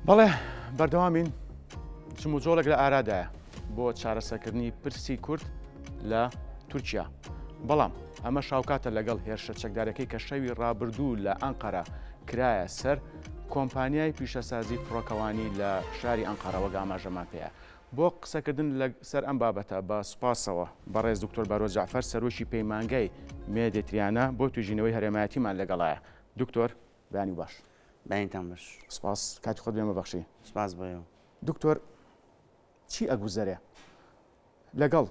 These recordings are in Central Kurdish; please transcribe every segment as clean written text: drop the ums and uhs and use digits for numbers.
بەڵێ بەردەوامین جموجۆڵێک لە ئارادایە بۆ چارەسەرکردنی پرسی کورد لە تورکیا. بەڵام ئەمە شاوکاتە لەگەڵ هێرشە چەکدارەکەی کە شەوی ڕابردوو لە ئەنقەرە کرایە سەر کۆمپانیای پیشەسازی فڕۆکەوانی لە شاری ئەنقەرە وەک ئاماژەمان پێیە. بۆ قسەکردن لەسەر ئەم بابەتە بە سوپاسەوە بەڕێز دکتۆر بارۆ جەعفەر سەرۆکی پەیمانگای مێدێتریانە بۆ توێژینەوەی هەرێمایەتیمان لەگەڵایە. دکتۆر بەیانی باش. بەینتان باش. سپاس کاتی خۆت بێمە بەخشی. سپاس بۆ ئێوە. دکتۆر چی ئەگوزەرێ لەگەڵ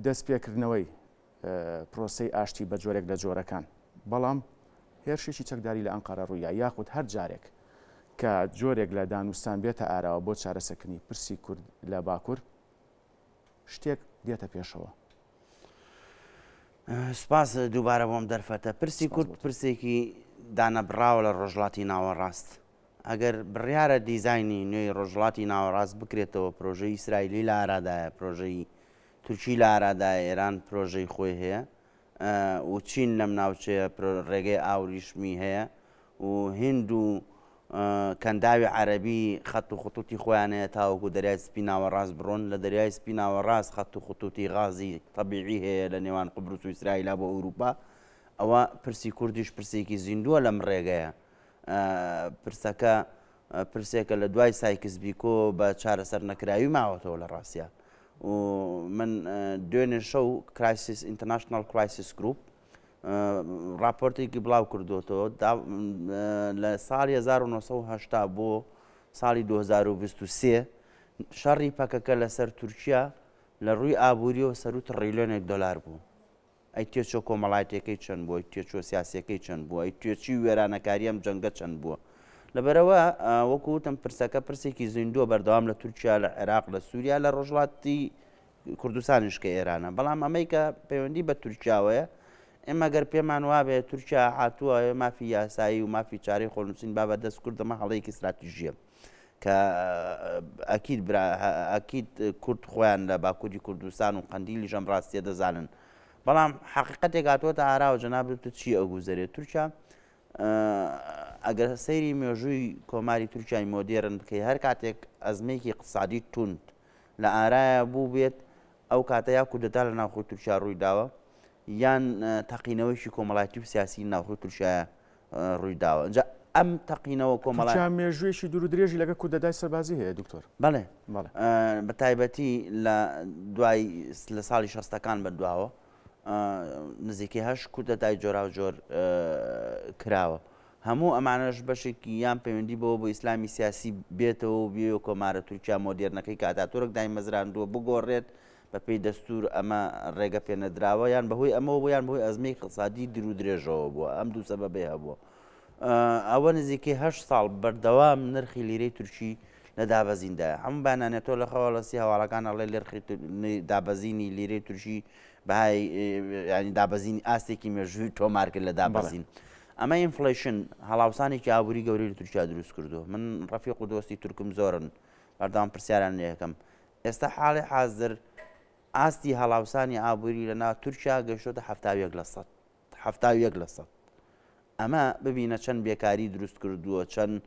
دەستپێکردنەوەی پرۆسەی ئاشتی بە جۆرێک لە جۆرەکان، بەڵام هێرشێکی چەکداری لە ئەنقەرە ڕوویا یاخود هەر جارێک کە جۆرێک لە دانوستان بێتە ئاراوە بۆ چارەسەرکردنی پرسی کورد لە باکوور شتێک دێتە پێشەوە. سپاس دووبارە بۆم دەرفەتە. پرسی کورد پرسێکی دانەبڕاوە لە ڕۆژهەڵاتی ناوەڕاست. ئەگەر بڕیارە دیزاینی نوێی ڕۆژهەڵاتی ناوەڕاست بکرێتەوە، پرۆژەی ئیسرائیلی لە ئارادایە، پرۆژەی تورکی لە ئارادایە، ئێران پرۆژەی خۆی هەیە و چین لەم ناوچەیە ڕێگەی ئاوریشمی هەیە و هیند و کەنداوی عەرەبی خەت و خطوطی خۆیان هەیە تاوەکو دەریای سپی ناوەڕاست بڕۆن، لە دەریای سپی ناوەڕاست خەت و خطوطی غازی تەبیعی هەیە لە نێوان قوبرس و ئیسرائیلا بۆ ئەوروپا. ئەوە پرسی کوردیش پرسێکی زیندووە لەم ڕێگەیە. پرسەکە پرسێکە لە دوای سایکس بیکۆ بە چارەسەر نەکراوی ماوەتەوە لە ڕاستیا و من دوێنێ شەو Crisis International Crisis Group ڕاپۆرتێکی بڵاو کردوێتەوە لە ساڵی 1970 بۆ ساڵی 2023 شەڕی پەکەکە لەسەر تورکیا لە ڕووی ئابووریەوە سەرو تڕیلیۆنێک دلار بوو. ئەی تێچووە کۆمەڵایەتیەکەی چەند بووە، ئەی تێچووە سیاسیەکەی چەند بووە، ئەی تێچووی وێرانەکاری ئەم جەنگە چەند بووە. لەبەرئەوە وەکو وتم پرسەکە پرسێکی زیندووە بەردەوام لە تورکیا، لە عێراق، لە سووریا، لە ڕۆژهەڵاتی کوردستانیش کە ئێرانە. بەڵام ئەمەی کە پەیوەندی بە تورکیاوەیە، ئێمە گەر پێمان وابێ تورکیا هاتووە مافی یاسایی و مافی چارەی خۆنووسین با بە دەست کورد، ئەمە هەڵەیەکی ستراتیژییە. کە ئەکید برا ئەکید کورد خۆیان لە باکووری کوردستان و قەندیلیش ئەم ڕاستیە دەزانن بەڵام حەقیقەتێک هاتووەتە ئاراوە جەنابت چی ئەگوزەرێت تورکیا ئەگەر سەیری مێژووی کۆماری تورکیای مۆدێرن بکەی هەر کاتێک ئەزمێکی اقتصادی توند لە ئارایە بوو بێت ئەو کاتە یا کودەتا لە ناوخۆی تورکیا ڕووی داوە یان تەقینەوەیکی کۆمەڵایەتی و سیاسی ناوخۆی تورکیا ڕووی داوە ئینجا ئەم تەقینەوە کۆمەڵا تورکیا مێژوویەکی دوور و درێژی لەگەڵ کودەتای سەربازی هەیە دکتۆر. بەڵێ بە تایبەتی لە دوای لە ساڵی شەستەکان بە دواوە نزیکەی هەشت کودەتای جۆراوجۆر کراوە. هەموو ئەمانەش بەشێکی یان پەیوەندی بەوە بۆ ئیسلامی سیاسی بێتەوە و بێ کۆمارە تورکیا مۆدێرنەکەی کە ئەتاتورک دایمەزراندووە بگۆڕێت بەپێی دەستوور ئەمە ڕێگە پێنەدراوە، یان بەهۆی ئەمەوە بووە یان بەهۆی ئەزمەی ئیقتسادی دوورودرێژەوە بووە، ئەم دوو سەبەبەی هەبووە. ئەوە نزیکەی هەشت ساڵ بەردەوام نرخی لیرەی تورکی لە دابەزیندایە. هەموو بەیانیانە تۆ لە خەواڵەسی هەواڵەکان ئەڵێ نرخی دابەزینی لیرەی تورکی بەهای ینی دابەزینی ئاستێکی مێژووی تۆمار کرد لە دابەزین. ئەمە inflation هەڵاوسانێکی ئابووری گەورەی لە تورکیا دروست کردووە. من ڕەفیق و دۆستی تورکم زۆرن، بەردەوام پرسیاریان لێ ئەکەم. ئێستا حاڵی حازر ئاستی هەڵاوسانی ئابووری لە ناو تورکیا گەیشتۆتە 71 لە سەد 71 لە سەد ئەمە ببینە چەند بێکاری دروست کردووە چەند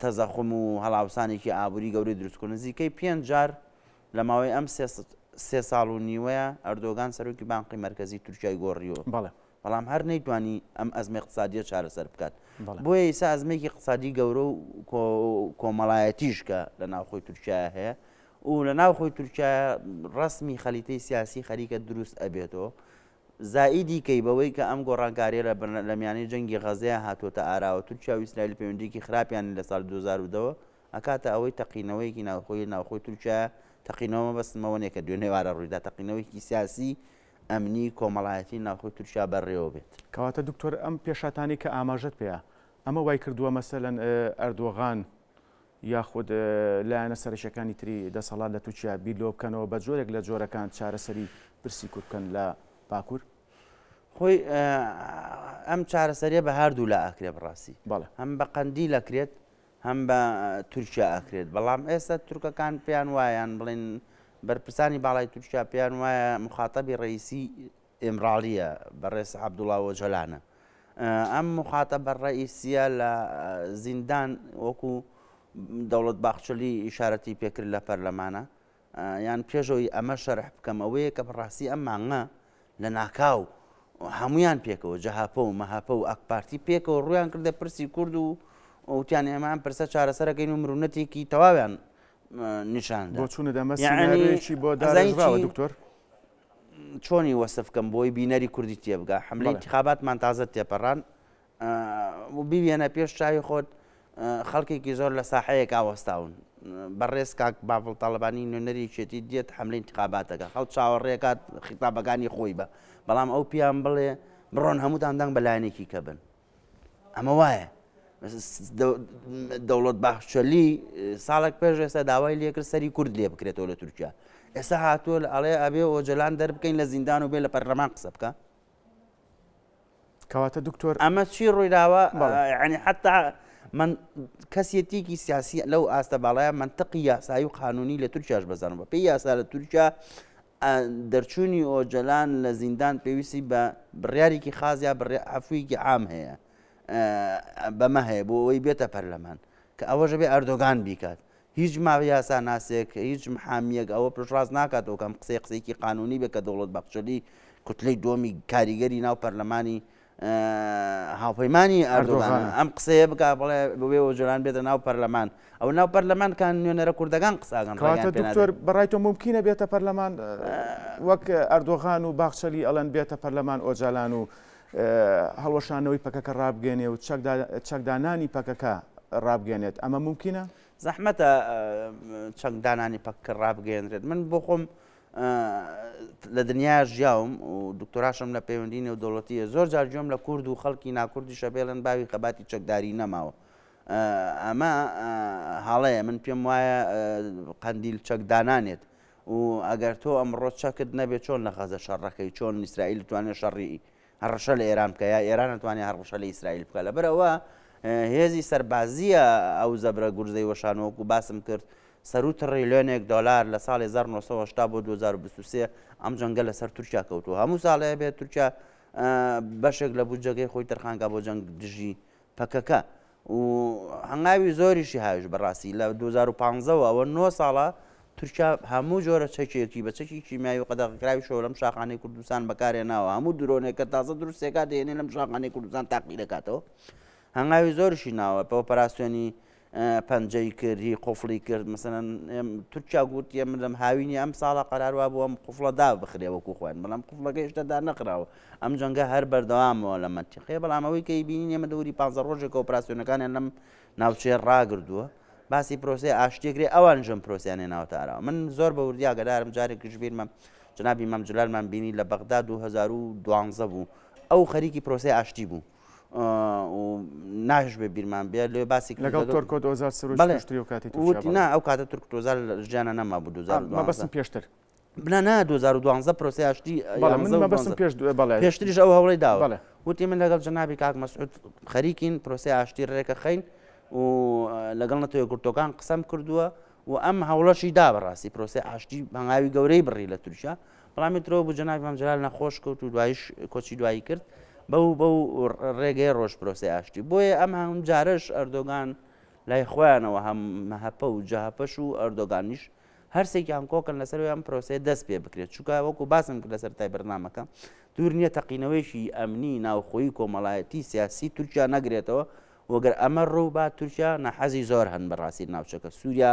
تەزەخم و هەڵاوسانێکی ئابووری گەورەی دروست کرد نزیکەی پێنج جار لە ماوەی ئەم سێ ساڵ و نیوەیە ئەردۆگان سەرۆکی بانقی مەرکەزی تورکیای گۆڕیوە بەڵێ بەڵام هەر نەیتوانی ئەم ئەزمە اقتصادیە چارەسەر بکات. بۆیە ئیسا ئەزمێکی اقتصادی گەورە و کۆمەڵایەتیش کە لە ناوخۆی تورکیا هەیە و لە ناوخۆی تورکیا ڕسمی خەلیتەی سیاسی خەریکە دروست ئەبێتەوە زائیدی کەی بەوەی کە ئەم گۆڕانکاریە لە میانەی جەنگی غەزەیە هاتووەتە ئاراوە تورکیا و ئیسرائیل پەیوەندیکی خراپیان لە ساڵی 2010 ئەکاتە ئەوەی تەقینەوەیەکی ناوخۆی ناوخۆی تورکیا تەقینەوە مەبەستمەوە نیە کە دوێنێ وارە ڕوویدا تەقینەوەیەکی سیاسی ئەمنی کۆمەڵایەتی ناوخۆی تورکیا بەڕێوە بێت. کەواتە دکتۆر ئەم پێشهاتانەی کە ئاماژەت پێیا ئەمە وای کردووە مەسەلەن ئەردۆغان یاخود لایەنە سەرەکیەکانی تری دەسەڵات لە تورکیا بیر لەوە بکەنەوە بە جۆرێک لە جۆرەکان چارەسەری پرسی کورد بکەن لە باکور؟ خۆی ئەم چارەسەریە بە هەردوو لا ئەکرێ بەڕاستی بەڵێ. هەم بە قەندیل ئەکرێت هەم بە تورکیا ئەکرێت، بەڵام ئێستا تورکەکان پێیان وایە یان بڵێن بەرپرسانی باڵای تورکیا پێیان وایە مخاتەبی ڕئیسی ئیمراڵیە بەڕێز عەبدوڵا ئۆجەلانە. ئەم مخاتەبە ڕئیسیە لە زیندان وەکو دەوڵەت باخچەلی ئیشارەتی پێکرد لە پەرلەمانە یان پێش ئەوەی ئەمە شەرح بکەم ئەوەیە کە بەڕاستی ئەم مانگە لە ناکاو هەمویان پێکەوە جەهەپە و مەهەپە و ئاکپارتی پێکەوە ڕویان کردە پرسی کورد و وتیان ئێمە ئەم پرسە چارەسەرەکەین و مرونەتێکی تەواویان نیشاندا. بۆچوونت ئەمە سیناریۆیەکی بۆ داڕێژراوە دکتۆر؟ چۆنی وەسف کەم بۆی بینەری کوردی تێبگا حملەی انتخاباتمان تازە تێپەڕان و بیوێنە پێش چاوی خۆت خەڵکێکی زۆر لە ساحەیەکا وەستاون. بەڕێز کاک باڤڵ تاڵەبانی نوێنەری یەکێتی دێت حەملەی ئینتخاباتەکە خەڵک چاوەڕێکات خیتابەکانی خۆی بە بەڵام ئەو پیان بڵێ بڕۆن هەمووتان دەنگ بە لایەنێکی کە بن ئەمە وایە دەوڵەت باخچەلی ساڵێک پێش ئێستا داوای لێکرد سەری کورد لێ بکرێتەوە لە تورکیا ئێستا هاتووە لە ئەڵێ ئەبێ ئۆجەلان دەربکەین لە زیندان و بێ لە پەرلەمان قسە بکە کەواتە دکتۆر ئەمە چی ڕوویداوە یعنی حتا من کەسیەتێکی سیاسی لەو ئاستە باڵایە منطقی یاسایی و قانونی لە تورکیاش بەزانم بە پێی یاسا لە تورکیا دەرچوونی ئۆجەلان لە زیندان پێویستی بە بڕیارێکی خاص یا عفویەکی عام هەیە بەمە هەیە بۆ ئەوەی بێتە پەرلەمان کە ئەوەشە بێ ئەردۆگان بیکات هیچ یاساناسێک، هیچ محامییەک ئەوە پشتڕاست ناکاتەوە کە ئەم قسەیە قسەیەکی قانوونی بێت کە دەوڵەت باخچەلی کوتلەی دووەمی کاریگەری ناو پەرلەمانی هاوپەیمانی ئەردۆغانە ئەم قسەیە بکا بڵێ بۆێ ئۆجەلان بێتە ناو پەرلەمان ئەو ناو پەرلەمان کان نوێنەرە کوردەکان قساگەن کەواتە دکتۆر بەڕای تۆ مومکینە بێتە پەرلەمان وەک ئەردۆغان و باخچەلی ئەڵێن بێتە پەرلەمان ئۆجالان و هەڵوەشانەوەی پەکەکە ڕابگەێنێ و چەکدانانی پەکەکە ڕابگەێنێت ئەمە مومکینە؟ زەحمەتە چەک دانانی پەکەکە ڕابگەیەنرێت. من بۆ خۆم لە دنیا ژیاوم و دکتۆراشم لە پەیوەندی نێودەوڵەتیە زۆر جار گوێم لە کورد و خەڵکی ناکوردیشە بێڵن باوی خەباتی چەکداری نەماوە. ئەمە هەڵەیە من پێم وایە قەندیل چەک دانانێت و ئەگەر تۆ ئەمڕۆ چەکت نەبێت چۆن لە غەزە شەڕەکەی چۆن ئیسرائیل توانێت شەڕی هەڕەشە لە ئێران بکە یا ئێران ئەتوانێ هەڕەشە لە ئیسرائیل بکە لەبەر ئەوە هێزی سەربازیە ئەو زەبرە گورزەی وەشان وەکو باسم کرد سەرو تڕیلۆنێک دۆلار لە ساڵی 1970 بۆ 2023 ئەم جەنگە لەسەر تورکیا کەوتووە هەموو ساڵێ بێت تورکیا بەشێک لە بودجەکەی خۆی تەرخانکا بۆ جەنگ دژی پەکەکە و هەنگاوی زۆریشی هاویشت بەڕاستی لە 2015 ەوە ئەوە نۆ ساڵە تورکیا هەموو جۆرە چەکێکی بە چەکی کیمیایی و قەدەغەکراویشەوە لەم شاخانەی کوردستان بەکارهێناوە هەموو درۆنێک کە تازە دروستێکا دەهێنێ لەم شاخانەی کوردستان تاقی دەکاتەوە هەنگاوی زۆریشی ناوە بە ئۆپەراسیۆنی پەنجەی کرد هی قفڵی کرد مەسەلەن تورکیا گوتیە من لەم هاوینی ئەم ساڵە قەرار وابوو ئەم قفڵە دا بخرێ وەکو خۆیان بەڵام قفڵەکە هێشتا دانەخراوە ئەم جەنگە هەر بەردەوامەوە لە مەنتیقەیە بەڵام ئەوەی کە ئەیبینین ئێمە دەوری پانزە ڕۆژێکە ئۆپراسیۆنەکانیان لەم ناوچەیە ڕاگردووە باسی پرۆسەی ئاشتیە کرێ ئەوانیش ئەم پرۆسیان هێناوەتە ئاراوە من زۆر بە وردی ئاگادارم جارێکیش بیرمە جەنابی مام جەلالمان بینی لە بەغدا 2012 بوو ئەو خەریکی پرۆسەی ئاشتی بوو و ناش بێ بیرمان بێ لێ باسی لەگەڵ تۆرکۆت ئۆزال سەرۆکی پێشتری ئەو کاتی تورکیا وتی نا ئەو کاتە تورک تۆزال ژیانە نەما بوو 2012 مەبەستم پێشتر نا نا 2012 پرۆسەی ئاشتی بەڵێ من مەبەستم پێش بەڵێ پێشتریش ئەو هەوڵی داوە بەڵێ وتی من لەگەڵ جەنابی کاک مەسعود خەریکین پرۆسەی ئاشتی ڕێکە خەین و لەگەڵ نەتەوە یەکگرتووەکان قسەم کردووە و ئەم هەوڵەشی دا بەڕاستی پرۆسەی ئاشتی هەنگاوی گەورەی بڕی لە تورکیا بەڵام ئیترەوە بوو جەنابی مام جەلال نەخۆش کەوت و دوایش کۆچی دوایی کرد بەو بەو ڕێگەیە ڕۆژ پرۆسەی ئاشتی بۆیە ئەم هەم جارەش ئەردۆگان لای خۆیانەوە هەم مەهەپە و جەهەپەش و ئەردۆگانیش هەرسێکیان کۆکن لەسەر ئەم پرۆسەیە دەست پێ بکرێت چونکە وەکو باسم کرد لەسەر تای بەرنامەکە دوور نییە تەقینەوەیەکی ئەمنی ناوخۆیی کۆمەڵایەتی سیاسی تورکیا نەگرێتەوە و گەر ئەمە ڕووبات تورکیا ناحەزی زۆر هەن بەڕاستی ناوچەکە سووریا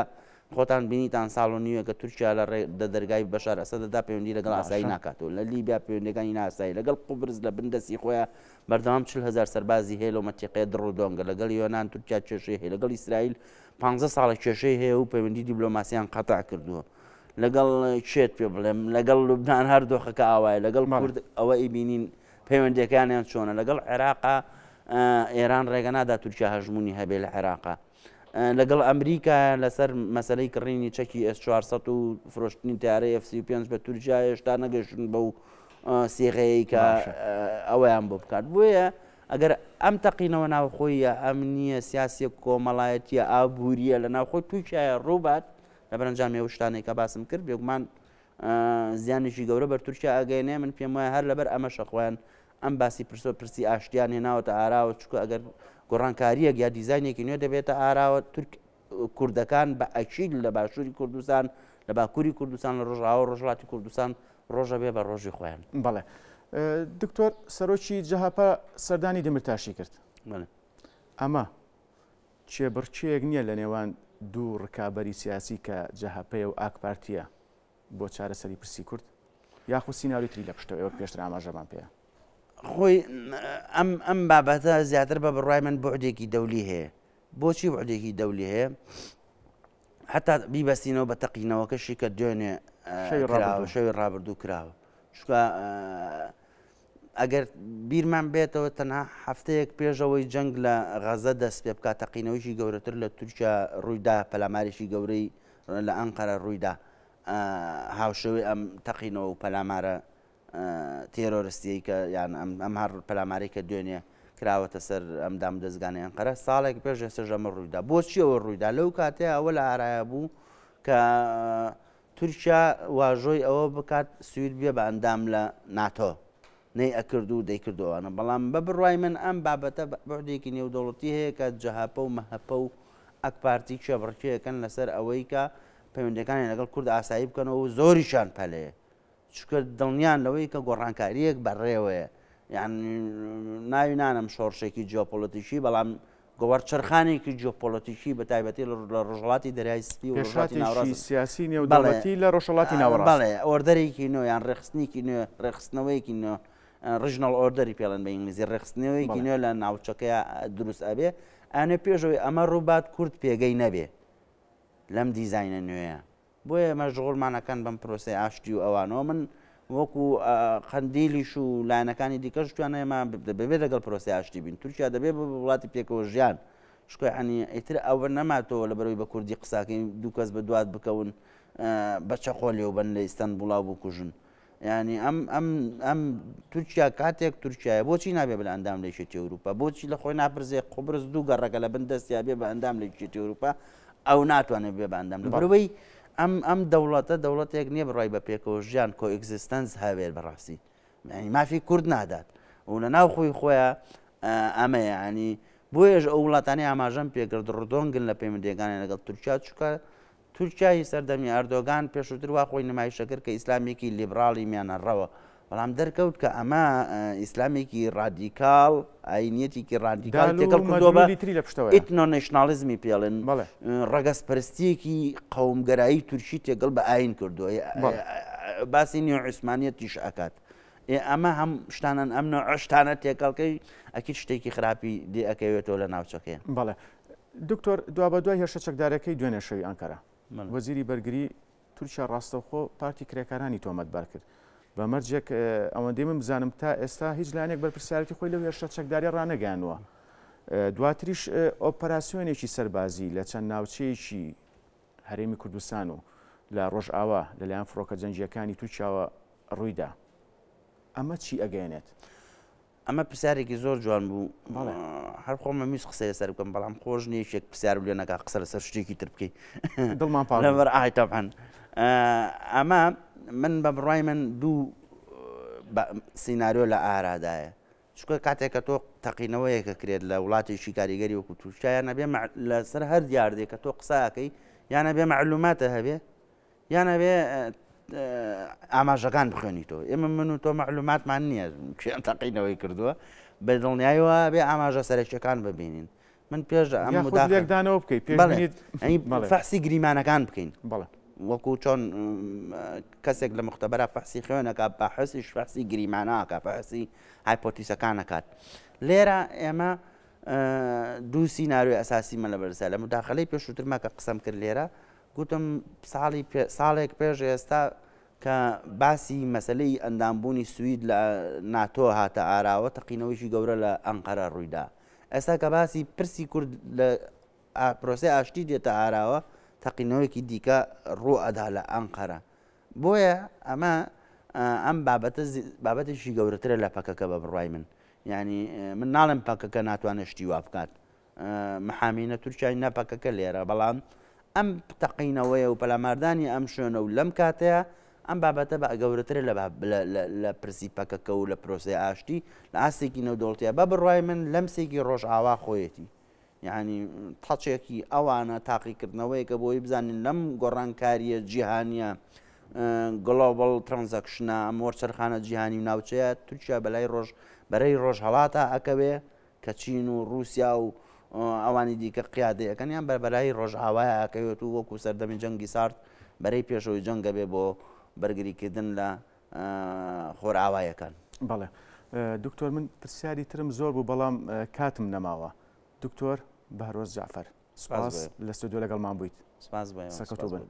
خۆتان بینیتان ساڵ و نیوێکە تورکیا لە ڕێ دە دەرگای بەشار ئەسەدەدا پەیوەندی لەگەڵ ئاسایی باشە. ناکاتەوە لە لیبیا پەیوەندیەکانی نائاسایی لەگەڵ قوبرس لە بن دەستی خۆیا بەردەوام 40 هەزار سەربازی هەیە لەو مەنتیقەیە دڕ و دۆنگە لەگەڵ یۆنان تورکیا کێشەی هەیە لەگەڵ ئیسرائیل پانزە ساڵە کێشەی هەیە و پەیوەندی دیبلۆماسیان قەتع کردووە لەگەڵ کێت پێ بڵێم لەگەڵ لوبنان هەر دۆخەکە ئاوایە لەگەڵ بەڵێ. کورد ئەوە ئەیبینین پەیوەندیەکانیان چۆنە لەگەڵ عێراقا ئێران ڕێگە نادا تورکیا هەژموونی هەبێ لە عێراقا لەگەڵ ئەمریکا لەسەر مەسەلەی کڕینی چەکی ئێس 400 و فرۆشتنی تارەی ئێف 35 بە تورکیا هێشتا نەگەشتون بەو سیغەیەی کە ئەوەیان بۆ بکات بۆیە ئەگەر ئەم تەقینەوە ناوخۆیە ئەمنیە سیاسیە کۆمەڵایەتیە ئابووریە لە ناوخۆی تورکیایە ڕووبات لە بەرەنجامی ئەو شتانەی کە باسم کرد بێگومان زیانێکی گەورە بەر تورکیا ئەگەیەنێ من پێم وایە هەر لەبەر ئەمەشە خۆیان ئەم باسی پرسۆ پرسی ئاشتیان هێناوەتە ئاراوە چونکە ئەگەر گۆڕانکارییەک یا دیزاینێکی نوێ دەبێتە ئاراوە تورک کوردەکان بە ئەکید لە باشووری کوردستان، لە باکووری کوردستان، لە ڕۆژئاوا و ڕۆژهەڵاتی کوردستان ڕۆژە بێ بە ڕۆژی خۆیان. بەڵێ دکتۆر سەرۆکی جەهەپە سەردانی دەمیرتاشی کرد. بەڵێ. ئەمە کێبڕکێیەک نییە لە نێوان دوو ڕکابەری سیاسی کە جەهەپەیە و ئاکپارتییە بۆ چارەسەری پرسی کورد؟ یاخود سیناریۆی تری لە پشتەوەیە وەک پێشتر ئاماژەمان پێیا؟ خۆی ئەم ئەم بابەتە زیاتر بە بڕوای من بوعدێکی دەولی هەیە. بۆچی بوعدێکی دەولی هەیە؟ حتا بیبەستینەوە بە تەقینەوەکەشی کە دوێنێ کراوە شەوی ڕابردوو کراوە چونکە ئەگەر بیرمان بێتەوە تەنها هەفتەیەک پێشەوەی جەنگ لە غەزە دەست پێ بکات تەقینەوەیکی گەورەتر لە تورکیا ڕوویدا پەلامارێکی گەورەی لە ئەنقەرە ڕوویدا هاوشێوەی ئەم تەقینەوە و پەلامارە تێرۆرستیەی کە یان ئەم هەر پەلامارەی کە دوێنێ کراوەتە سەر ئەم دامودەزگانەی ئەنقەرە ساڵێک پێش ئێستاش ئەمە ڕوویدا. بۆچی ئەوە ڕوویدا؟ لەو کاتەیە ئەوە لە ئارایا بوو کە تورکیا واژۆی ئەوە بکات سوید بێ بە ئەندام لە ناتۆ. نەی ئەکرد و دەیکرد ئەوانە. بەڵام بە بڕوای من ئەم بابەتە بوعدێکی نێودەوڵەتی هەیە کە جەهەپە و مەهەپە و ئەکپارتی کێبڕکێ ئەکەن لەسەر ئەوەی کە پەیوەندیەکانیان لەگەڵ کورد ئاسایی بکەنەوە و زۆریشیان پەلەیە. چونکە دڵنیان لەوەی کە گۆڕانکارییەک بەڕێوەیە، یان ناوی نانەم شۆڕشێکی جیۆپۆلەتیکی، بەڵام وەرچەرخانێکی جیۆپۆلەتیکی بە تایبەتی لە ڕۆژهەڵاتی دەریای سپی و ڕۆژهەڵاتی پێشهاتێکی ناوەڕاست سیاسی بەڵێ نێودەوڵەتی لە ڕۆژهەڵاتی ناوەڕاست. بەڵێ order ێکی نوێ یان ڕێکخستنێکی نوێ، ڕێکخستنەوەیەکی نوێ، regional order ی پێڵێن بە ئینگلیزی، ڕێکخستنەوەیەکی بەڵێ. نوێ لە ناوچەکەیا دروست ئەبێ. ئەنێ پێش ئەوەی ئەمە ڕووبات کورد پێگەی نەبێ لەم دیزاینە نوێیە. بۆیە مەشغوڵمان ئەکەن بەم پرۆسەی ئاشتی و ئەوانەوە من وەکو قەندیلیش و لایەنەکانی دیکەش توانە ئێمە دەبێت لەگەڵ پرۆسەی ئاشتی بین تورکیا دەبێت بە وڵاتی پێکەوە ژیان شکۆ ینی ئیتر ئەوە نەماتەوە لە بەرەوەی بە کوردی قساکەین دوو کەس بە دوات بکەون بە چەقۆ لێوبەن لە ئیستەنبوڵاو بکوژن یانی ئەم ئەم ئەم تورکیا کاتێک تورکیایە بۆچی نابێ بە ئەندام لە یەکێتی ئەوروپا بۆچی لە خۆی ناپرسێ قوبرس دوو گەڕەکە لە بن دەستیا بێ بە ئەندام لە یەکێتی ئەوروپا ئەو ناتوانێت بێ بە ئەندام لە بەرەوەی ئەم ئەم دەوڵەتە دەوڵەتێک نییە بڕای بە پێکەوە ژیان coexistence هەبێت بەڕاستی یانی مافی کورد نادات و لە ناو خۆی خۆیان ئەمەیە ینی بۆیەش ئەو وڵاتانی ئاماژەم پێکرد ڕدۆنگن لە پەیوەندیەکانی لەگەڵ تورکیا چکە تورکیای سەردەمی ئەردۆگان پێشووتر وا خۆی نمایش دەکرد کە ئیسلامێکی لیبراڵی میانەڕەوە، بەڵام دەرکەوت کە ئەمە ئیسلامێکی ڕادیکاڵ، ئایینیەتێکی ڕادیکاڵی دال و تێکەڵ کردووە بە مەدلولی تری لە پشتەوەیە. ئیتنۆ-نەشناڵیزمی پێڵێن، بەڵێ. ڕەگەزپەرستییەکی قەومگەرایی تورکی تێکەڵ بە ئایین کردووە. بەڵێ. باسی نیۆ-عوسمانیەتیش ئەکات. ئێ ئەمە هەم شتانەن، ئەم نەوعە شتانە تێکەڵکەی ئەکید شتێکی خراپی لێ ئەکەوێتەوە لە ناوچەکەیە. بەڵێ. دکتۆر دوابەدوای هێرشە چەکدارەکەی دوێنێ شەوی ئەنکەرە، وەزیری بەرگری تورکیا ڕاستەوخۆ پارتی کرێکارانی تۆمەتبار کرد بە مەرجێک ئەوەندەی من بزانم تا ئێستا هیچ لایەنێک بەرپرسیارەتی خۆی لەو هێرشە چەکداریە ڕانەگەیاندووە. دواتریش ئۆپەراسیۆنێکی سەربازی لە چەند ناوچەیەکی هەرێمی کوردستان و لە ڕۆژئاوا لەلایەن فڕۆکە جەنگییەکانی تورکیاوە ڕوویدا. ئەمە چی ئەگەیەنێت؟ ئەمە پرسیارێکی زۆر جوان بوو بەڵێ. هەر خۆم ئەمویست قسەی لەسەر بکەم بەڵام خۆش نییە یەکێک پرسیارم لێ نەکا قسە لەسەر شتێکی تر بکەی دڵمان پاک بوو. لەبەر ئای تەبعەن ئەمە من بە بڕوای من دوو سیناریۆ لە ئارادایە چونکە کاتێک کە تۆ تەقینەوەیەکە کرێت لە وڵاتێکی کاریگەری وەکو تورکیا یان ئەبێ لەسەر هەر دیاردەیەک کە تۆ قسە ئەکەی یان ئەبێ مەعلوماتە هەبێ یان ئەبێ ئاماژەکان بخوێنیتەوە ئێمە من و تۆ مەعلوماتمان نییە کێ تەقینەوەی کردووە بە دڵنیایەوە بێ ئاماژە سەرەکیەکان ببینین من پێش ئەم یاخود لێکدانەوە بکەیت پێش فەحسی گریمانەکان بکەین بەڵێ وەکو چۆن کەسێک لە مختبەرە فەحسی خوێنەکە باحسیش فەحسی گریمانەکە فەحسی hypothesis ەکانەکات لێرە ئێمە دوو سیناریۆی ئەساسیمە لە بەرسە لە مداخلەی پێشووترما کە قسەم کرد لێرە گوتم ساڵی ساڵێک پێش ئێستا کە باسی مەسەلەی ئەندامبوونی سوید لە ناتۆ هاتە ئاراوە، تەقینەوەیەکی گەورە لە ئەنقەرە ڕوویدا. ئێستا کە باسی پرسی کورد لە پرۆسەی ئاشتی دێتە ئاراوە، تەقینەوەیەکی دیکە ڕوو ئەدا لە ئەنقەرە. بۆیە ئەمە ئەم بابەتە بابەتێکی گەورەترە لە پەکەکە بە بڕوای من. یانی من ناڵێم پەکەکە ناتوانێت شتی وا بکات. محامی نە تورکیای نە پەکەکە لێرە، بەڵام ئەم تەقینەوەیە و پەلاماردانی ئەم شوێنە و لەم کاتەیە ئەم بابەتە بە گەورەترە لە پرسی پەکەکە و لە پرۆسەی ئاشتی لە ئاستێکی نێودەوڵەتیە بە بڕوای من لەمسێکی ڕۆژئاوا خۆیەتی. یعنی تاچێکی ئەوانە تاقیکردنەوەیەکە بۆی بزانین لەم گۆڕانکاریە جیهانیە global transition ە ئەم وەرچەرخانە جیهانی و ناوچەیە تورکیا بەلای ڕۆژ بەرەی ڕۆژهەڵاتە ئەکەوێ کە چین و ڕووسیا و ئەوانی دیکە قیادەی ئەکەن یان بە بەرای ڕۆژئاوایە ئەکەوێت و وەکو سەردەمی جەنگی سارد بەرەی پێشەوەی جەنگە بێ بۆ بەرگریکردن لە خۆرئاوایەکان. بەڵێ دکتۆر من پرسیاری ترم زۆر بوو بەڵام کاتم نەماوە. دکتۆر بەهرۆز جەعفەر سوپاس لە ستۆدیۆ لەگەڵمان بوویت. سپاس بۆ ئێوە. سەرکەوتوو بن.